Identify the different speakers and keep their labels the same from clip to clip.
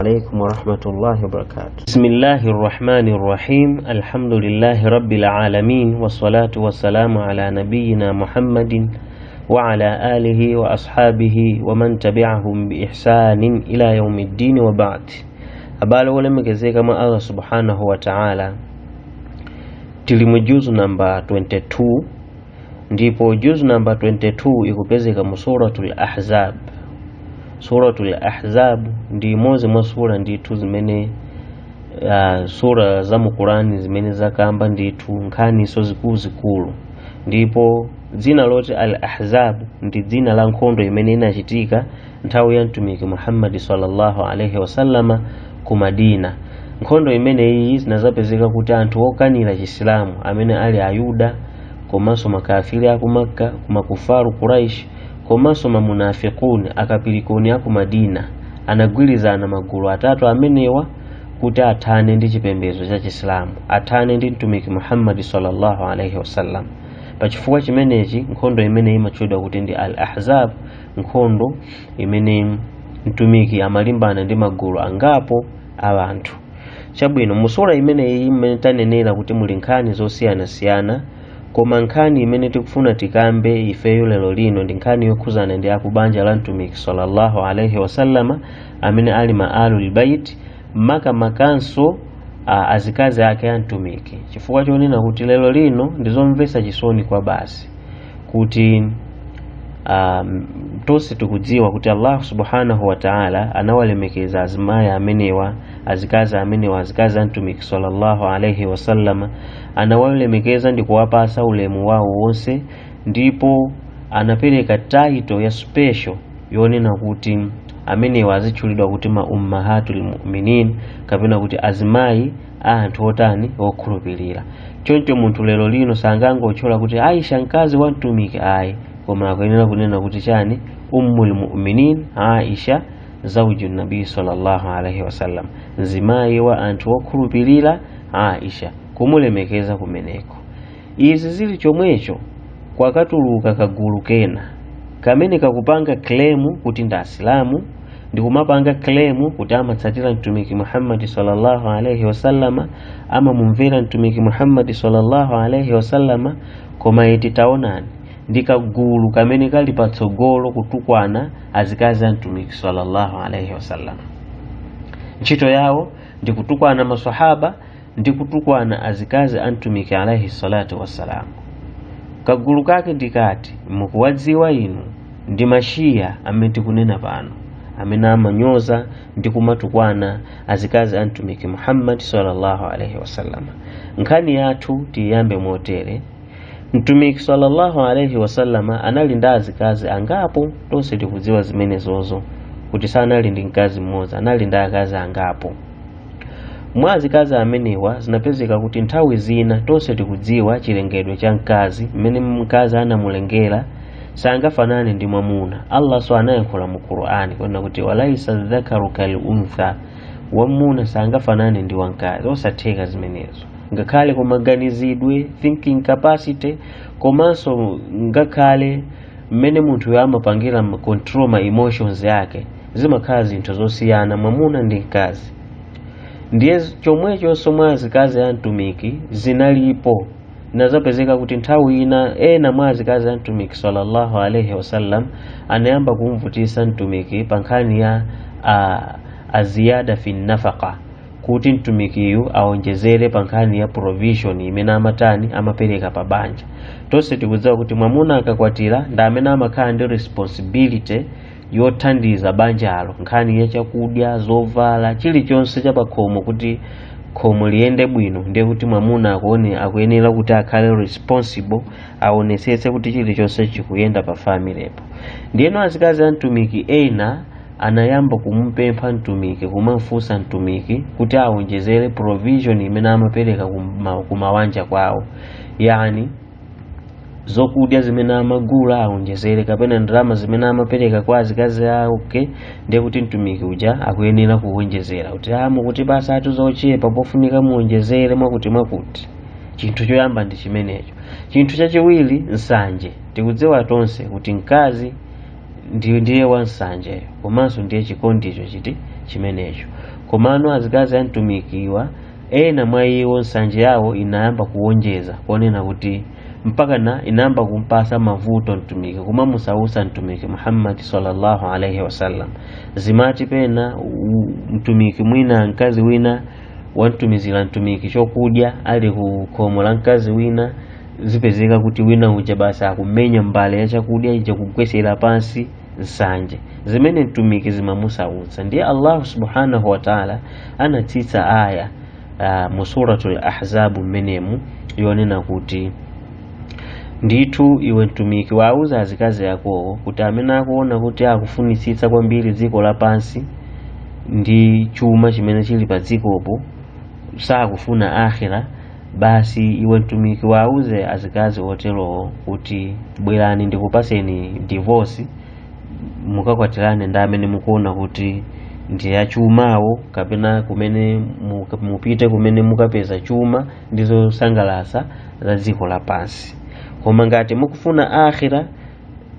Speaker 1: عليكم ورحمة الله وبركاته. بسم الله الرحمن الرحيم. الحمد لله رب العالمين، والصلاة والسلام على نبينا محمد وعلى آله وأصحابه ومن تبعهم بإحسان إلى يوم الدين، وبعد. Abale olemekezeka mwa Allah subhanahu wa ta'ala, tili mu juzu namba 22, ndipo juzu namba 22 ikupezeka mu Suratul Ahzab. Suratul Ahzab ndi imodzi mwa sura ndithu zimene sura za mu Qurani zimene zakamba ndithu nkhaniso zikuluzikulu, ndipo dzina loti Al Ahzab ndi dzina la nkhondo imene inachitika nthawi ya Mtumiki Muhammadi sallallahu alaihi wasallama ku Madina. Nkhondo imeneyi zinazapezeka kuti anthu okanira Chisilamu amene ali Ayuda komanso makafiri aku Makka, kumakufaru Quraish, komanso mamunafiqun, akapilikoni aku Madina, anagwirizana magulu atatu amenewa kuti athane ndi chipembedzo cha Chisilamu, athane ndi Mtumiki Muhammadi sallallahu alaihi wasallam. Pachifukwa chimenechi nkhondo imene imatchedwa kuti ndi Al Ahzab, nkhondo imene Mtumiki amalimbana ndi magulu angapo a anthu. Chabwino, mu sura imeneyi imene tanenera kuti muli nkhani zosiyanasiyana, koma nkhani imene tikufuna tikambe ifeyo lero lino ndi nkhani yokhuzana ndi akubanja la Mtumiki sallallahu alaihi wasallama amene ali ma alul bait, makamakanso azikazi ake a Mtumiki, chifukwa chonena kuti lero lino ndizomvetsa chisoni kwa basi kuti tonse tikudziwa kuti Allah subhanahu wa ta'ala anawalemekeza azimayi amenewa, azikazi amenewa, azikazi a Mtumiki sallallahu alaihi wasallama. Anawalemekeza ndi kuwapasa ulemu wawo wonse, ndipo anapereka title ya special yonena kuti amenewa azitchulidwa kuti ma ummahatul mu'minin, kapena kuti azimayi a anthu otani? Okhulupirira. Choncho munthu lero lino sangangotchula kuti Aisha mkazi wa Mtumiki, ayi, koma akuyenera kunena kuti chani? Ummul mu'minin Aisha zawju nabii sallallahu alaihi wasallam, mzimayi wa anthu okhulupirira Aisha, kumulemekeza kumeneko. Izi zili chomwecho, kwakatuluka kagulu kena kamene kakupanga claim kuti ndi Asilamu, ndikumapanga claim kuti amatsatira Mtumiki Muhammadi sallallahu alaihi wasallama, amamumvera Mtumiki Muhammadi sallallahu alaihi wasallama, koma iti taonani, ndi kagulu kamene kali patsogolo kutukwana azikazi a Mtumiki sallallahu alaihi wasallama. Ntchito yawo ndi kutukwana masahaba ndi kutukwana azikazi a Mtumiki alaihi salatu wassalam. Kagulu kake ndikati mukuwadziwa inu, ndi Mashiya amene tikunena pano, amene amanyoza ndi kumatukwana azikazi a Mtumiki Muhammad sallallahu alaihi wasallam. Nkhani yathu tiyambe motere: Mtumiki sallallahu alaihi wasallama anali ndi azikazi angapo. Tonse tikudziwa zimenezozo kuti sanali ndi mkazi mmodzi, anali ndi akazi angapo. Mwa azikazi amenewa zinapezeka kuti nthawi zina, tonse tikudziwa chilengedwe cha mkazi, mmene mkazi anamulengera sangafanane ndi mwamuna. Allah so anayankhula mu Qur'ani kunena kuti walaisa dhakaru kal untha, wamuna sangafanane ndi wamkazi, osatheka zimenezo, ngakhale kumaganizidwe, thinking capacity, komanso ngakhale mmene munthu amapangira control ma emotions yake, zimakhala zinthu zosiyana mwamuna ndi mkazi. Ndiye chomwechonso mwa azikazi a Mtumiki zinalipo, nazapezeka kuti nthawi ina ena mwa azikazi a Mtumiki sallallahu alaihi wasallam anayamba kumvutisa Mtumiki pa nkhani ya aziyada fi nafaqa, kuti Mtumikiyu aonjezere pa nkhani ya provision imene amatani? Amapereka pa banja. Tonse tikudziwa kuti mwamuna akakwatira ndi amene amakhala ndi responsibility yothandiza banjalo, nkhani ya chakudya, zovala, chilichonse chapakhomo, kuti khomo liyende bwino. Ndiye kuti mwamuna akuone akuyenera kuti akhale responsible, aonetsetse kuti chilichonse chikuyenda pa familypo. Ndiyeno azikazi a Mtumiki ena anayamba kumupempha Mtumiki, kumamfunsa Mtumiki kuti aonjezere provision imene amapereka kumawanja kwawo, yani zokudya zimene amagula aonjezere, kapena ndalama zimene amapereka kwa azikazi awo. Okay, ndiye kuti Mtumiki uja akuyenera kuwonjezera kuti mukuti basa atu zochepa, pofunika muonjezere mwakuti mwakuti. Chinthu choyamba ndi chimenecho. Chinthu chachiwiri, nsanje. Tikudziwa tonse kuti mkazi ndiye wansanjeyo, komanso ndiye chikondicho chiti Chimenecho. Komano azikazi a mtumikiwa ena mwa iwo nsanje yawo inayamba kuwonjeza, kuonena kuti mpaka na inayamba kumpasa mavuto mtumiki, kumamusausa mtumiki Muhammad sallallahu alaihi wasallam. Zimati pena mtumiki mwina mkazi wina wantumizira mtumiki chokudya ali ku khomo la mkazi wina, zipezeka kuti wina uja basi akumenya mbale ya chakudya ija kugwesera pansi. Nsanje zimene mtumiki zimamusautsa. Ndiye Allah subhanahu wa ta'ala anatsitsa aya mu suratul Ahzab mmenemu yonena kuti ndithu iwe mtumiki wauza azikazi akowo kuti amene akuona kuti akufunitsitsa kwambiri dziko lapansi ndi chuma chimene chili pa dzikopo, sakufuna akhira, basi iwe mtumiki wauze azikazi oterowo kuti bwerani ndikupaseni divorce, mukakwatirane ndi amene mukuona kuti ndi achumawo, kapena kumene mupite kumene mukapeza chuma ndi zosangalatsa za dziko lapansi. Koma ngati mukufuna akhira,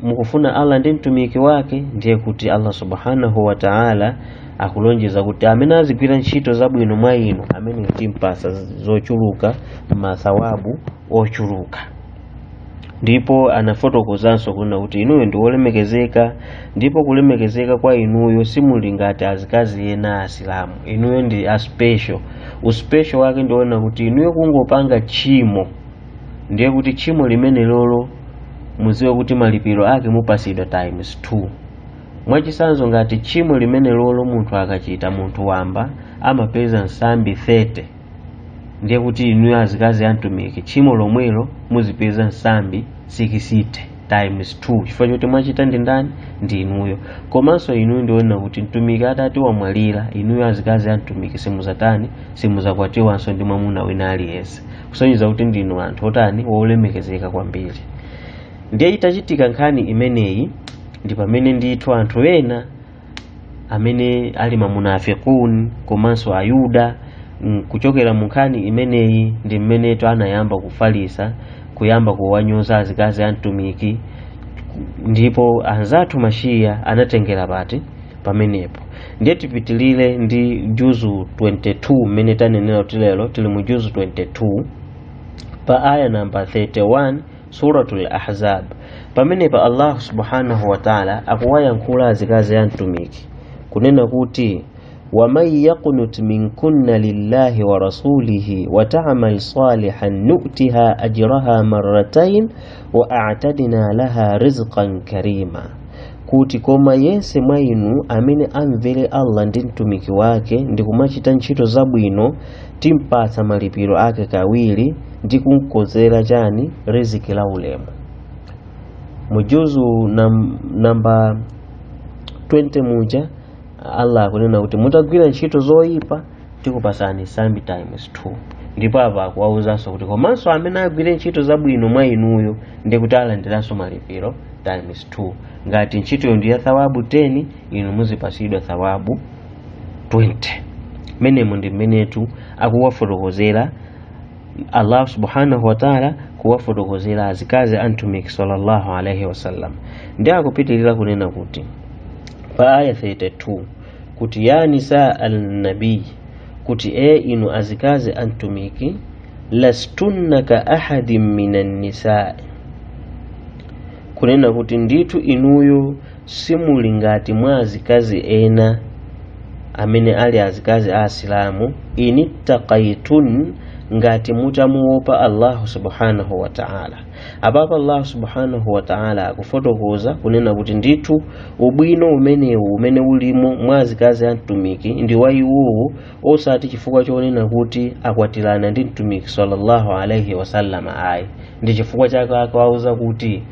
Speaker 1: mukufuna Allah ndi mtumiki wake, ndiye kuti Allah subhanahu wa ta'ala akulonjeza kuti amene azigwira ntchito zabwino mwa inu, amene timpasa zochuluka, mathawabu ochuluka. Ndipo anafotokozanso kunena kuti inuyo ndi wolemekezeka, ndipo kulemekezeka kwa inuyo simuli ngati azikazi ena asilamu, inuyo ndi a special. Uspecial wake ndiona kuti inuyo kungopanga tchimo, ndiye kuti tchimo limene lolo mudziwe kuti malipiro ake mupasidwa times 2. Mwachisanzo, ngati tchimo limene lolo munthu akachita, munthu wamba amapeza nsambi 30, ndiye kuti inuyo azikazi a mtumiki tchimo lomwelo muzipeza nsambi 60 times 2, chifukwa choti mwachita ndi ndani? Ndi inuyo. Komanso inuyo ndiona kuti mtumiki atati wamwalira, inuyo azikazi a mtumiki simuzatani, simuzakwatiwanso ndi mwamuna wina aliyense, kusonyeza kuti ndinu anthu otani, wolemekezeka kwambiri. Ndiye itachitika nkhani imeneyi, ndi pamene ndithu anthu ena amene ali mamunafikun komanso ayuda, kuchokera mu nkhani imeneyi ndi mmenetu anayamba kufalisa, kuyamba kuwanyoza azikazi a mtumiki. Ndipo anzathu mashiya anatengera pati pamenepo. Ndiye tipitilire ndi juzu 22 mmene tanenera kuti lero tili mu juzu 22 pa aya namba 31 suratul Ahzab. Pamenepa Allah subhanahu wa ta'ala akuwayankhula azikazi a mtumiki kunena kuti waman yaqnut minkunna lillahi wa rasulihi wa ta'mal salihan nu'tiha ajraha marratain wa a'tadna laha rizqan karima, kuti koma yense mwa inu amene amvere Allah ndi mtumiki wake ndi kumachita ntchito zabwino, timpatsa malipiro ake kawiri ndi kumkonzera chani? Riziki la ulemu. Mujuzu namba 20 muja Allah akunena kuti mutagwira ntchito zoyipa tikupasani sambi times 2. Ndipo apa akuwawuzanso kuti komanso amene agwire ntchito zabwino mwa inuyo ndi kuti alandiranso malipiro times 2. Ngati ntchitoyo ndi ya thawabu 10, inu muzipasidwa thawabu 20. Menemo ndi mmenetu akuwafotokozera Allah subhanahu wa ta'ala, kuwafotokozera azikazi a mtumiki sallallahu alaihi wasallam. Ndi akupitirira kunena kuti pa aya 32 kuti ya nisa al-nabii, kuti e inu azikazi a mtumiki, lastunna ka ahadin minan nisaa, kunena kuti ndithu inuyo simuli ngati mwa azikazi ena amene ali azikazi a asilamu, inittaqaitun, ngati mutamuopa Allahu subhanahu wa ta'ala. Apapa Allah subhanahu wa ta'ala akufotokoza kunena kuti ndithu ubwino umenewu umene ulimo mwa azikazi a mtumiki ndi wa iwowo, osati chifukwa chonena kuti akwatirana ndi mtumiki sallallahu alaihi wasallam, ayi, ndi chifukwa chake akawauza kuti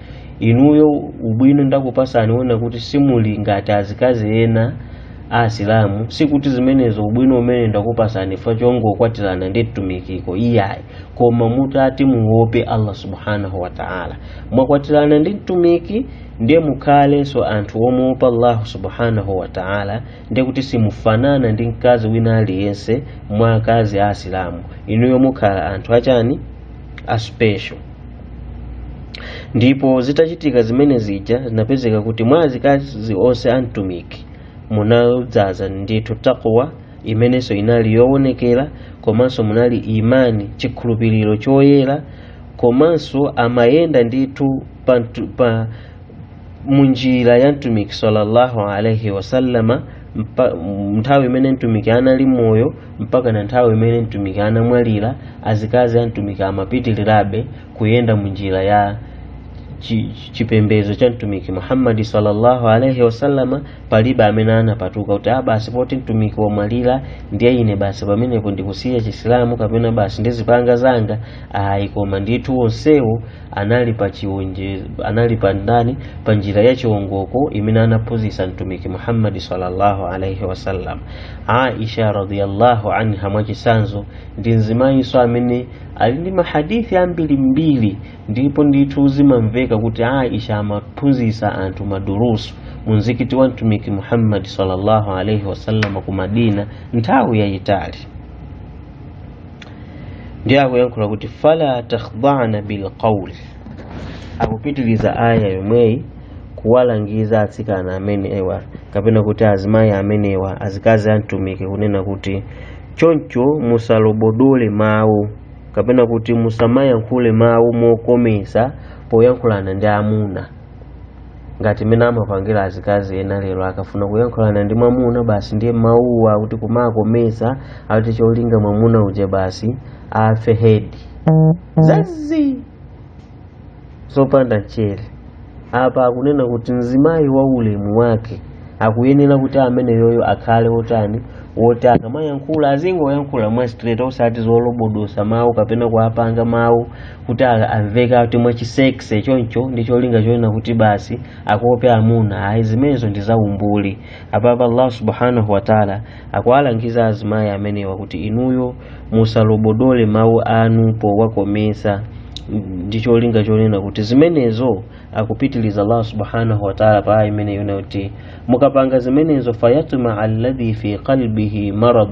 Speaker 1: inuyo ubwino ndakupasani wona kuti simuli ngati azikazi ena a asilamu, sikuti zimenezo ubwino umene ndakupasani fa chongokwatirana ndi mtumikiko, iyayi, koma mutati muope Allah subhanahu wa ta'ala, mwakwatirana ndi mtumiki ndiye mukhalenso anthu omuopa Allah subhanahu wa ta'ala, ndiye kuti simufanana ndi mkazi wina aliyense mwa akazi a asilamu, inuyo mukhala anthu achani? A special. Ndipo zitachitika zimene zija, zinapezeka kuti mwa azikazi onse a mtumiki Munadzaza ndithu taqwa imenenso inali yoonekera, komanso munali imani, chikhulupiriro choyera, komanso amayenda ndithu pa munjira ya Mtumiki sallallahu alaihi wasallama nthawi imene Mtumiki anali moyo mpaka na nthawi imene Mtumiki anamwalira. Azikazi a Mtumiki amapitirirabe kuyenda munjira ya chipembedzo cha Mtumiki Muhammadi sallallahu alaihi wasallama. Palibe amene anapatuka kuti basi poti Mtumiki wamwalira ndiye ine basi pamenepo ndikusiya Chisilamu kapena basi ndizipanga zanga, ayi. Koma ndithu onsewo anali pa chiwonje, anali pa ndani, pa njira ya chiwongoko imene anaphunzitsa Mtumiki Muhammadi sallallahu alaihi wasallam. Aisha radhiyallahu anha mwachisanzo ndi mzimayinso amene ali ndi mahadithi ambirimbiri, ndipo ndithu zimamveka kuti Aisha amaphunzitsa anthu madurusu mu mzikiti wa Mtumiki Muhammad sallallahu alaihi wasallam ku Madina nthawi yayitali. Ndiye akuyankhula kuti fala takhda'na bilqawl, akupitiriza aya yomweyi kuwalangiza atsikana amenewa kapena kuti azimayi amenewa, azikazi a Mtumiki, kunena kuti choncho musalobodole mawu kapena kuti musamayankhule mawu mokomesa poyankhulana ndi amuna, ngati mmene amapangira azikazi ena lero. Akafuna kuyankhulana ndi mwamuna basi ndiye mawuwa kuti kumakomesa, akuti cholinga mwamuna uja basi afe hedi zazi zopanda mchere. Apa akunena kuti mzimayi wa ulemu wake akuyenera kuti amene yoyo akhale wotani, woti akamayankhula azingoyankhula mwa straight, osati zolobodosa mawu kapena kuapanga mawu kuti amveka kuti mwachisekse choncho, ndi cholinga chonena kuti basi akope amuna. Ayi, zimenezo ndi zaumbuli. Apapa Allah subhanahu wa ta'ala akuwalangiza azimayi amenewa kuti inuyo musalobodole mawu anu powakomesa ndi cholinga chonena kuti zimenezo, akupitiliza Allah subhanahu wa ta'ala pa aya imene yona kuti mukapanga zimenezo, fayatma alladhi fi qalbihi marad,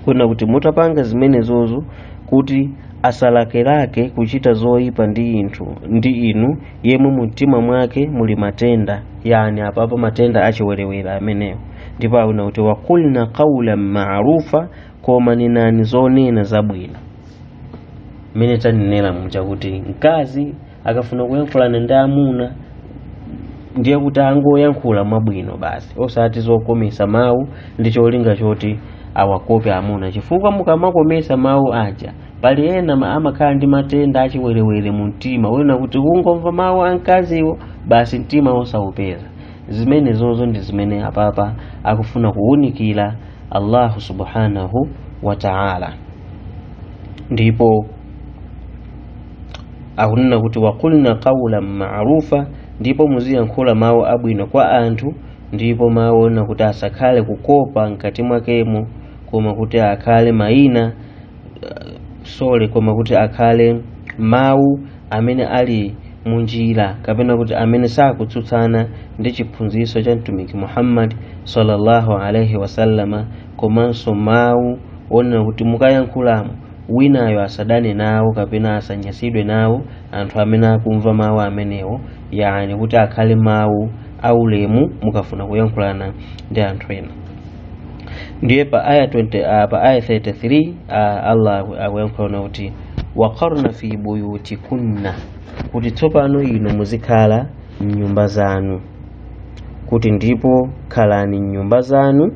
Speaker 1: kuna kuti mutapanga zimenezozo kuti asalakelake kuchita zoyipa ndi inu yemwe mumtima mwake muli matenda, yani apapo matenda achiwerewere amenewo. Ndipo akuna kuti waqulna qawlan ma'rufa, koma nenani zonena zabwino. Mmene tanenera muja kuti mkazi akafuna kuyankhulana ndi amuna ndiye kuti angoyankhula mwabwino basi, osati zokomesa mawu ndi cholinga choti awakope amuna, chifukwa mukamakomesa mawu aja pali ena amakhala ndi matenda achiwerewere mu mtima wena kuti kungomva mawu a mkaziwo basi mtima osawupeza. Zimene zozo ndi zimene apapa akufuna kuwunikira Allahu subhanahu wa ta'ala. Ndipo akunena kuti waqulna qawlan ma'rufa, ndipo muziyankhula mawu abwino kwa anthu, ndipo mawu ona kuti asakhale kukopa mkati mwakemo, koma kuti akhale mayina sole, koma kuti akhale mawu amene ali munjira kapena kuti amene sakutsutsana ndi chiphunzitso cha Mtumiki Muhammad sallallahu alaihi wasallama, komanso mawu onena kuti mukayankhulamo winayo asadane nawo kapena asanyasidwe nawo anthu amene akumva mawu amenewo, yani kuti akhale mawu aulemu mukafuna kuyankhulana ndi anthu ena. Ndiye pa aya 20, pa aya 33, Allah akuyankhulana kuti waqarna fi buyutikunna, kuti tsopano inu muzikhala mnyumba zanu, kuti ndipo khalani mnyumba zanu,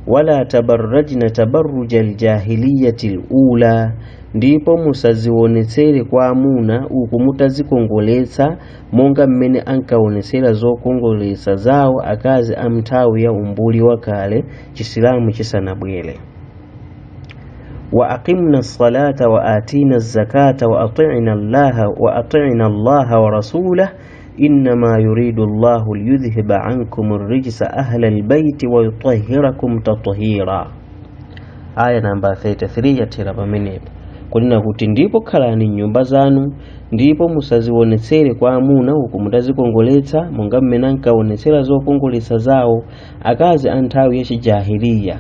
Speaker 1: wala tabarrajna tabarruja aljahiliyati alula, ndipo musazionetsere kwa amuna uku mutazikongoletsa monga mmene ankaonetsera zokongoletsa zawo akazi a nthawi ya umbuli wakale Chisilamu chisanabwere. Wa aqimna salata wa atina zakata wa atina allaha wa atina allaha wa rasulah innama yuridu Allahu liyudhhiba ankum ar-rijsa ahla al-bayti wa yutahhirakum tathira. Aya namba 33 yathera pamenepo kunena kuti ndipo khalani mnyumba zanu ndipo musazionetsere kwa amuna uku mutazikongoletsa monga mmene ankaonetsera zokongoletsa zawo akazi a nthawi yachijahiliya,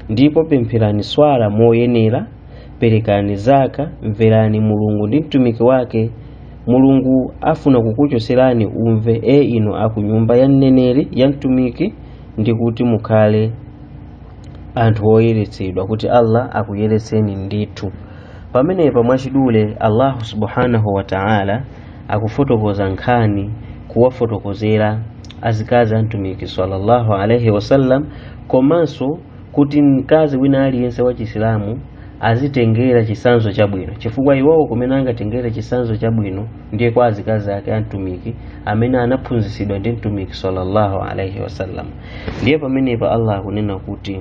Speaker 1: ndipo pempherani swala moyenera, perekani zaka, mverani Mulungu ndi mtumiki wake. Mulungu afuna kukuchoserani umve, e inu aku nyumba ya mneneri ya mtumiki. ndi kuti mukhale anthu oyeretsedwa, kuti Allah akuyeretseni ndithu. Pamenepa mwachidule Allahu subhanahu wa ta'ala akufotokoza nkhani, kuwafotokozera azikazi a Mtumiki sallallahu alaihi wasallam, komanso kuti mkazi wina aliyense wa Chisilamu azitengera chisanzo chabwino, chifukwa iwowo kumene angatengere chisanzo chabwino ndiye kwa azikazi ake a Mtumiki amene anaphunzitsidwa ndi Mtumiki sallallahu alaihi wasallam. Ndiye pamenepa Allah akunena kuti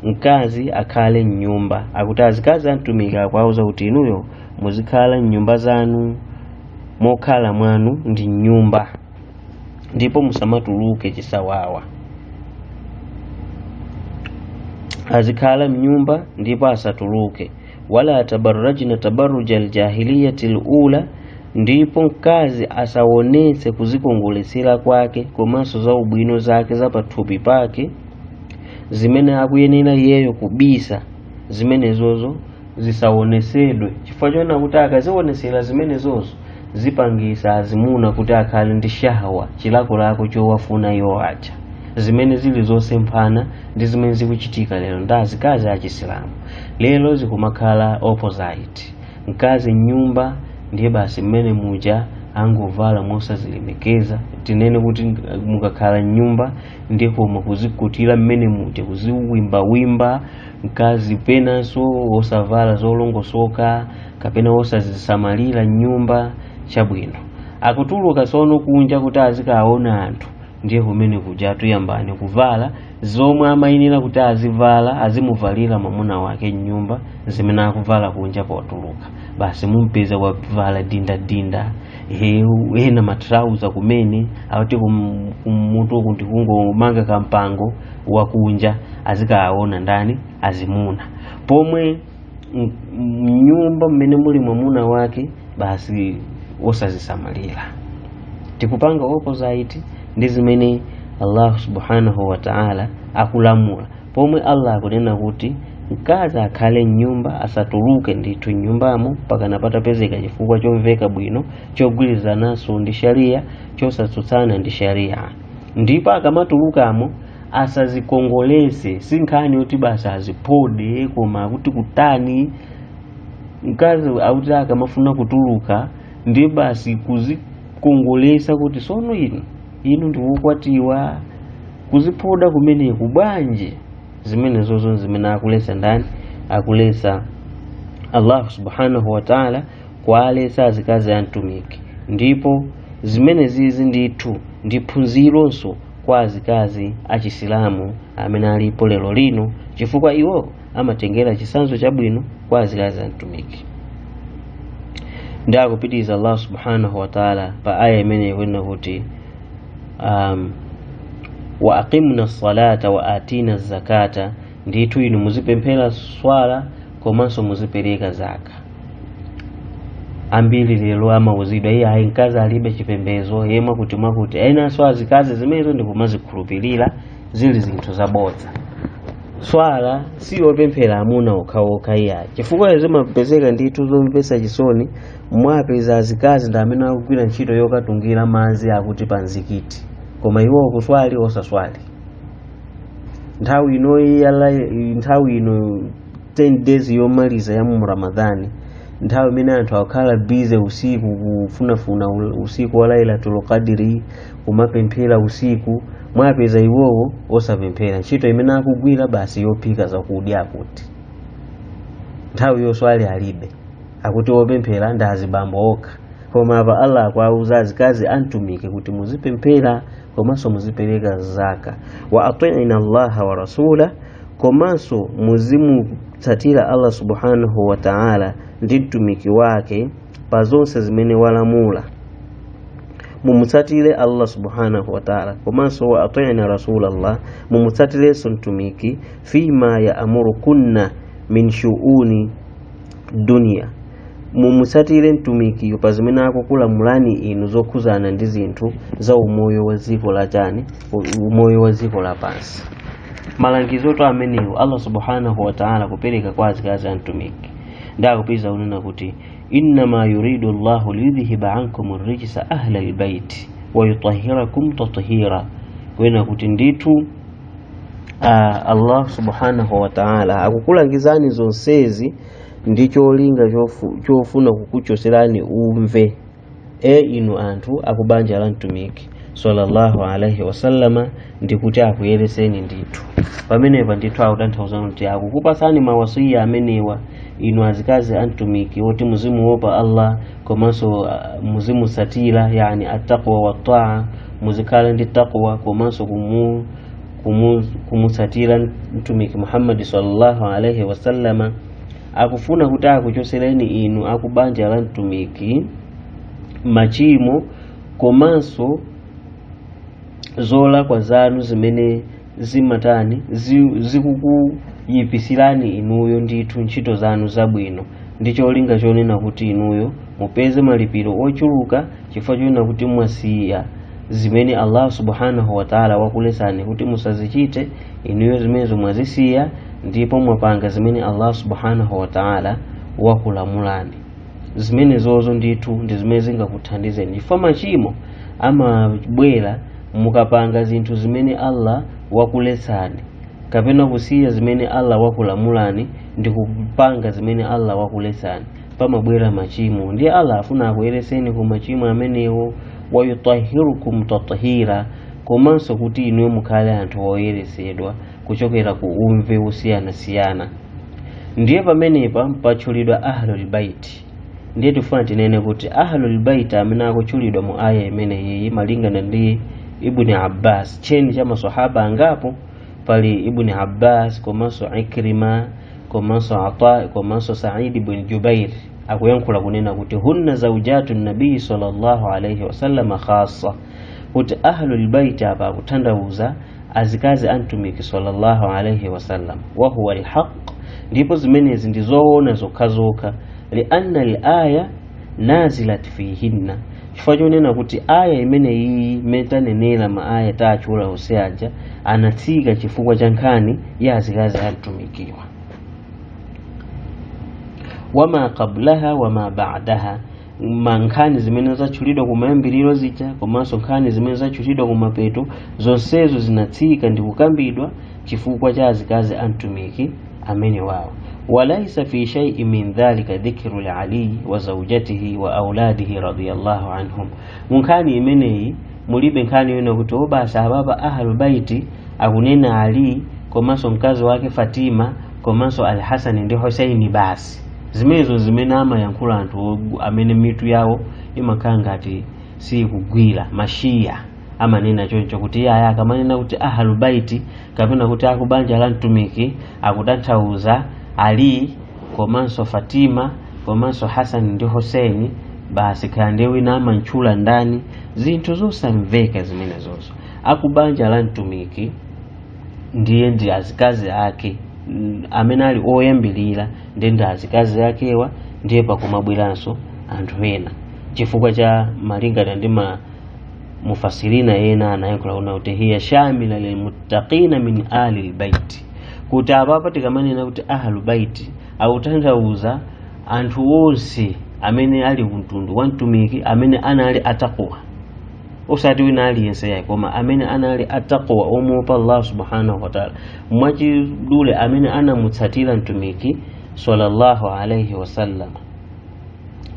Speaker 1: mkazi akhale mnyumba, akuti azikazi a Mtumiki akuwauza kuti inuyo muzikhala mnyumba zanu, mokhala mwanu ndi nyumba, ndipo musamatuluke chisawawa. Azikhala mnyumba ndipo asatuluke. Wala tabarrajna tabarruja aljahiliyati alula, ndipo mkazi asaonetse kuzikongoletsera kwake komanso za ubwino zake za pathupi pake zimene akuyenera iyeyo kubisa, zimenezozo zisaonesedwe, chifukwa chona kuti akazionesera zimenezozo zipangisa azimuna kuti akhale ndi shahawa, chilakolako chowafuna iwo aja, zimene zili zosemphana ndi zimene zikuchitika lero ndi azikazi achisilamu. Lero zikumakhala opposite, mkazi mnyumba ndiye basi mmene muja angovala mosazilemekeza. Tinene kuti mukakhala mnyumba ndiye koma kuzikutira mmene muja, kuziwimbawimba, mkazi penanso osavala zolongosoka kapena osazisamalira mnyumba. Chabwino, akutuluka tsono kunja kuti azikaona anthu, ndiye kumene kuja tuyambani kuvala zomwe amayenera kuti azivala, azimuvalira mwamuna wake mnyumba, zimene akuvala kunja potuluka. Basi mumpeza wavala dindadinda, ena matrauza kumene akuti kumutu kuti kungomanga kampango wakunja, azikaona ndani? Azimuna. Pomwe mnyumba mmene muli mwamuna wake basi osazisamalira. Tikupanga opposite ndi zimene Allah subhanahu wa ta'ala akulamula, pomwe Allah akunena kuti mkazi akhale mnyumba, asatuluke ndithu mnyumbamo mpaka patapezeka chifukwa chomveka bwino chogwirizananso ndi sharia, chosatsutsana ndi sharia. Ndipo akamatulukamo asazikongolese, si nkhani yoti basi aziphode, koma akuti kutani mkazi akuti akamafuna kutuluka ndiye basi kuzikongolesa kuti sono inu ndikukwatiwa, kuziphoda kumeneku bwanji. Zimene zozo zimene akulesa ndani? Akulesa Allah subhanahu wa ta'ala kualesa azikazi a Mtumiki. Ndipo zimene zizi ndithu ndi phunzironso kwa azikazi achisilamu amene alipo lero lino, chifukwa iwo amatengera chisanzo chabwino kwa azikazi a Mtumiki. Ndi akupitiriza Allah subhanahu wa ta'ala pa aya imene ikunena kuti wa aqimna salata wa atina zakata, ndithu inu muzipemphera swala komanso muzipereka zaka. Ambiri lero amauzidwa iye ayi mkazi alibe chipembedzo, iye mwakuti mwakuti, enanso azikazi zimenezo ndikumazikhulupirira zili zinthu zabodza. Swala siyopemphera amuna okhaokha iyayi, chifukwa zimapezeka ndithu zomvetsa chisoni, mwapeza azikazi ndi amene akugwira ntchito yokatungira madzi akuti pa mzikiti, koma iwo kuswali osaswali. Nthawi inoyi nthawi ino 10 days yomaliza ya mu Ramadhani, nthawi imene anthu akukhala busy usiku kufunafuna usiku wa Lailatul Qadri, kumapemphera usiku, mwapeza iwowo osapemphera, ntchito imene akugwira basi yophika zakudya, akuti nthawi yoswali alibe, akuti opemphera ndi azibambo okha. Koma apa Allah akuwauza azikazi amtumiki kuti muzipemphera komanso muzipereka zaka. Wa atiina Allaha wa rasula, komanso muzimutsatira Allah subhanahu wa ta'ala ndi mtumiki wake pa zonse zimene walamula, mumutsatire Allah subhanahu wa ta'ala. Komanso wa atiina rasulallah, mumutsatirenso mtumiki fima yaamurukunna min shu'uni dunya, mumutsatire mtumikiyo pa zimene akukulamulani inu zokhuzana ndi zinthu za umoyo wa dziko la chani, umoyo wa dziko lapansi. Malangizo amenewo Allah subhanahu wa ta'ala kupereka kwa azikazi a mtumiki. Ndakupeza unena kuti innama yuridu Allahu liyudhhiba ankum ar-rijsa ahla al-bayt wa yutahhirakum tathira, kwena kuti ndithu Allah subhanahu wa ta'ala akukulangizani zonsezi ndi cholinga chofuna kukuchoserani umve, inu anthu akubanja la mtumiki sallallahu alaihi wasallama, ndikuti akuyereseni ndithu. Pamenepa ndithu akutanthauza kuti akukupasani mawasiya amenewa inu azikazi a mtumiki woti muzimuopa Allah komanso muzimusatira, yani attaqwa wa taa, muzikhala ndi taqwa komanso kumusatira mtumiki Muhammad sallallahu alaihi wasallama. Akufuna kuti akuchosereni inu akubanja la mtumiki machimo komanso zolakwa zanu zimene zimatani zikukuyipisirani inuyo ndithu ntchito zanu zabwino, ndi cholinga chonena kuti inuyo mupeze malipiro ochuluka chifukwa chonena kuti mwasiya zimene Allah subhanahu wa ta'ala wakulesani kuti musazichite, inuyo zimenezo mwazisiya ndipo mwapanga zimene Allah subhanahu wa ta'ala wakulamulani. Zimene zozo ndithu ndi zimene zingakuthandizeni, chifukwa machimo amabwera mukapanga zinthu zimene Allah wakulesani kapena kusiya zimene Allah wakulamulani ndi kupanga zimene Allah wakulesani, pamabwera machimo. Ndiye Allah afuna akuyereseni ku machimo amenewo, wayutahirukum tathira, komanso kuti inuyo mukhale anthu oyeresedwa kuchokera ku umve osiyanasiyana. Ndiye pamenepa patchulidwa ahlul bait. Ndiye tifuna tinene kuti ahlul bait amene akutchulidwa mu aya imeneyi malingana ndi Ibn Abbas, cheni cha maswahaba angapo, pali Ibn Abbas komanso Ikrima komanso Ata komanso Sa'id ibn Jubair, akuyankhula kunena kuti hunna zawjatu nabii sallallahu alayhi wasallam khassa, kuti ahlul bait apa akutanthauza azikazi a mtumiki sallallahu alayhi wasallam, wa huwa alhaq, ndipo zimenezi ndi zoona zokhazokha, lianna al-aya nazilat fihinna, chifukwa chonena kuti aya imeneyi imene tanenera ma aya tachula onse aja anatsika chifukwa cha nkhani ya azikazi a mtumikiwa. Wama qablaha wama ba'daha, ma nkhani zimene zatchulidwa kumayambiriro zija komanso nkhani zimene zatchulidwa kumapeto, zonsezo zinatsika ndi kukambidwa chifukwa cha azikazi a mtumiki amene wawo. Walaisa fi shay'in min dhalika dhikru li wa zawjatihi wa auladihi radiyallahu anhum, mu nkhani imeneyi mulibe nkhani yona kuti obasa ababa ahlul baiti akunena Ali komanso mkazi wake Fatima komanso Al-Hasan ndi Husaini basi. Zimenezo zimene amayankhula anthu amene mitu yawo imakhala ngati sikugwira, mashiya amanena choncho kuti iye akamanena kuti ahlul baiti kapena kuti akubanja la mtumiki akutanthauza Ali komanso Fatima komanso Hasan ndi Husaini basi, kaya ndiye wina amantchula ndani, zinthu zosamveka zimenezozo. Akubanja la mtumiki ndiye ndi azikazi ake amene ali oyambirira, ndiye ndi azikazi akewa, ndiye pakumabweranso anthu ena, chifukwa cha malingana ndi ma mufasirina ena anayankhula kuna kuti hiya shamila lilmuttaqina min ahli albayt, kuti apapa tikamanena kuti ahlul bait akutanthauza anthu onse amene ali kumtundu wa mtumiki amene anali ataqwa, osati wina aliyense yayi, koma amene anali ataqwa omuopa Allah subhanahu wa ta'ala, mwachidule amene anamutsatira mtumiki sallallahu alayhi wasallam,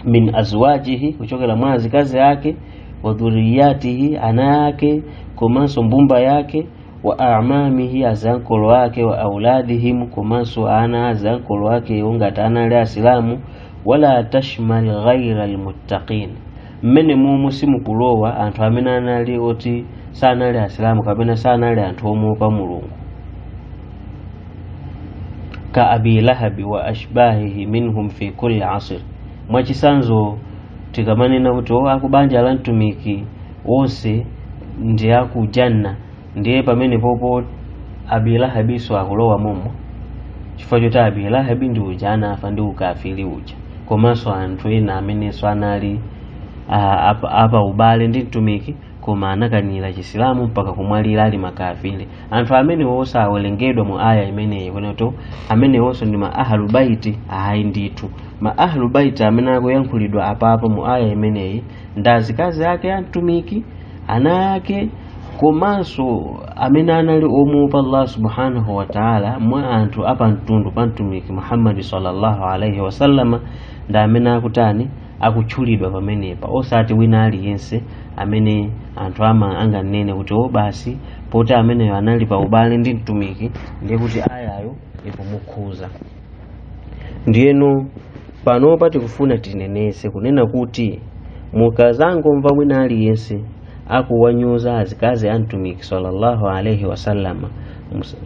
Speaker 1: min azwajihi, kuchokera mwa azikazi ake, wa dhuriyatihi, ana ake komanso mbumba yake, wa amamihi, azankolo ake, wa auladihim, komanso ana azankolo ake ongati anali asilamu, wala tashmal ghaira almuttaqin, mmene mumu simukulowa anthu amene anali oti sanali asilamu kapena sanali anthu omuopa Mulungu, ka Abi Lahabi wa ashbahihi minhum fi kulli asr. Mwachisanzo tikamanena kuti akubanja la mtumiki wonse ndi akujanna, ndiye pamene popo Abi Lahabiso akulowa momo, chifukwa choti Abi Lahabi ndi uja anafa ndi ukafiri uja, komanso anthu ena amenenso anali apa ubale ndi mtumiki koma anakanira chisilamu mpaka kumwalira ali makafiri. Anthu amene wonse awerengedwa mu aya imeneyi kuneto amene wonse ndi ma ahlul bait. Ayi ndithu ma ahlul bait amene akuyankhulidwa apapa mu aya imeneyi ndi azikazi ake a mtumiki, ana ake, Komanso amene anali omuopa Allah subhanahu wa ta'ala mwa anthu apamtundu pa mtumiki Muhammad sallallahu alaihi wasallama ndi amene akutani, akutchulidwa pamenepa, osati wina aliyense amene anthu ama anganene kuti o basi poti ameneyo anali pa ubale ndi mtumiki ndiye kuti ayayo ikumukhuza. Ndiyeno panopa tikufuna tinenese kunena kuti mukazangomva wina aliyense akuwanyoza azikazi a mtumiki sallallahu alaihi wasallama,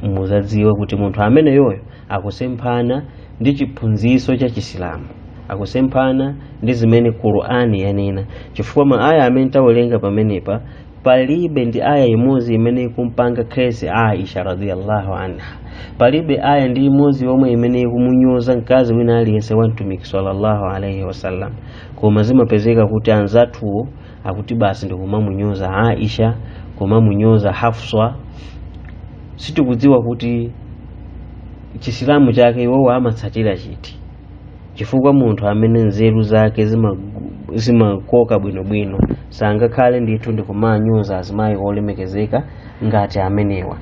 Speaker 1: muzadziwe kuti munthu ameneyoyo akusemphana ndi chiphunzitso cha Chisilamu, akusemphana ndi zimene Qur'ani yanena, chifukwa ma aya amene tawerenga pamenepa palibe ndi aya imodzi imene ikumpanga khesi Aisha radhiyallahu anha, palibe aya ndi imodzi yomwe imene ikumunyoza mkazi wina aliyense wa mtumiki sallallahu alaihi wasallam. Koma zimapezeka kuti anzathuwo akuti basi ndikumamunyoza Aisha, kumamunyoza Hafsa. Sitikudziwa kuti Chisilamu chake iwowo amatsatira chiti, chifukwa munthu amene nzeru zake zimakoka bwinobwino sangakhale ndithu ndikumanyoza azimayi olemekezeka ngati amenewa.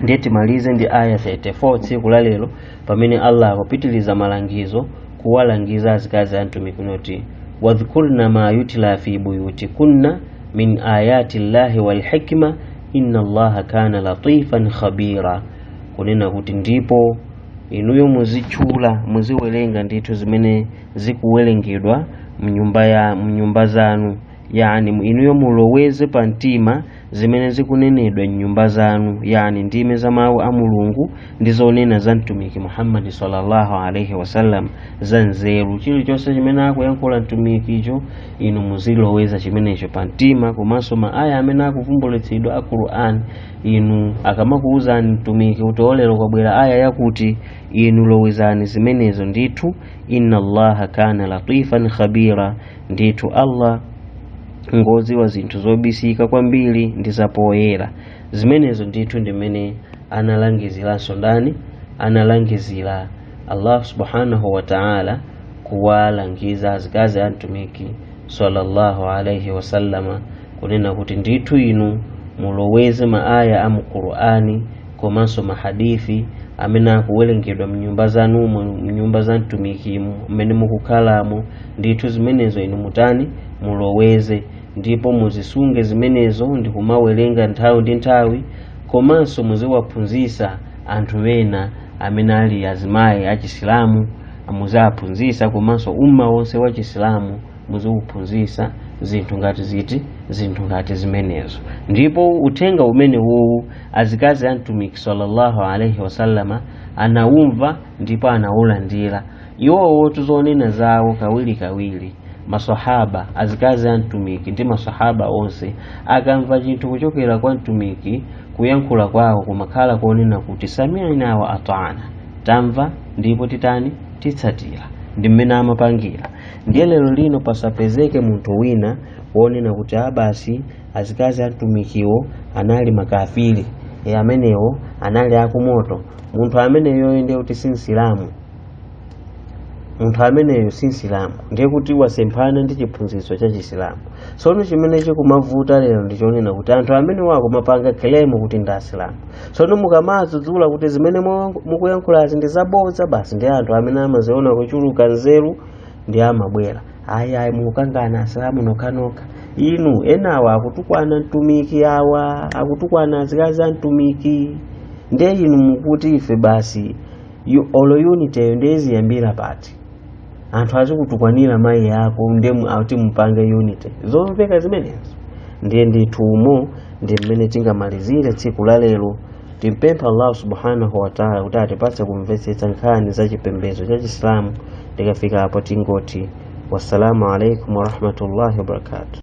Speaker 1: Ndiye timalize ndi aya 34 tsiku la lero, pamene Allah akupitiliza malangizo kuwalangiza azikazi a mtumiki kuti wadhkurna ma yutla fi buyutikunna min ayati llahi wal hikma inna Allaha kana latifan khabira, kunena kuti ndipo inuyo muzitchula, muziwerenga ndithu zimene zikuwerengedwa mnyumba zanu, yani inuyo muloweze pa mtima zimene zikunenedwa mnyumba zanu, yani ndime za mawu a Mulungu ndi zonena za mtumiki Muhammad sallallahu alaihi wasallam za nzeru. Chilichonse chimene akuyankhula mtumikicho inu muziloweza chimenecho pa mtima, komanso ma aya amene akuvumbulutsidwa a Qur'an, inu akamakuwuzani mtumiki kuti olero kwabwera aya yakuti, inu lowezani zimenezo ndithu. Inna Allaha kana latifan khabira, ndithu Allah ngodziwa zinthu zobisika kwambiri ndi zapoyera. Zimenezo ndithu ndimene analangiziranso ndani, analangizira Allah subhanahu wa ta'ala kuwalangiza azikazi a mtumiki sallallahu alaihi wasallama, kunena kuti ndithu inu muloweze maaya a mu Qur'ani komanso mahadithi amene akuwerengedwa mnyumba zanumo, mnyumba za mtumikimu mmene mukukhalamo, ndithu zimenezo inu mutani, muloweze, ndipo muzisunge zimenezo ndi kumawerenga nthawi ndi nthawi, komanso muziwaphunzitsa anthu ena amene ali azimayi achisilamu, muziwaphunzitsa, komanso umma wonse wa Chisilamu muziwuphunzitsa zinthu ngati ziti, zinthu ngati zimenezo. Ndipo uthenga umene wowu azikazi a mtumiki sallallahu alaihi wasallama anawumva ndipo anawulandira. Iwowo tuzonena zawo kawirikawiri, masahaba azikazi a mtumiki ndi masahaba onse akamva chinthu kuchokera kwa mtumiki, kuyankhula kwawo kumakhala konena kuti sami'na wa ata'na, tamva ndipo titani, titsatira, ndi mmene amapangira. Ndiye lero lino pasapezeke munthu wina wonena kuti abasi azikazi a mtumikiwo anali makafiri, amenewo anali akumoto. Munthu ameneyo ndiye kuti si Msilamu, munthu ameneyo si Msilamu, ndiye kuti wasemphana ndi chiphunzitso cha Chisilamu. Tsono chimene chikumavuta lero ndi chonena kuti anthu amene wakumapanga claim kuti ndi Asilamu, tsono mukamadzudzula kuti zimene mukuyankhulazi ndi zabodza, basi ndi anthu amene amaziona kuchuluka nzeru ndi amabwera, ayi ayi mukukangana Asilamu nokhanokha, inu enawa akutukwana mtumiki, awa akutukwana azikazi a mtumiki, ndiye inu mukuti ife basi olo unity ndiye ziyambira pati? Anthu azikutukwanira mayi ako ndiye ati mupange unity, zomveka zimenezo? Ndiye ndithu umo ndi mmene tingamalizire tsiku la lero. Timpempha Allah subhanahu wa ta'ala kuti atipatse kumvetsetsa nkhani za chipembedzo cha Chisilamu. Tikafika apo tingoti wassalamu alaikum warahmatullahi wabarakatuh.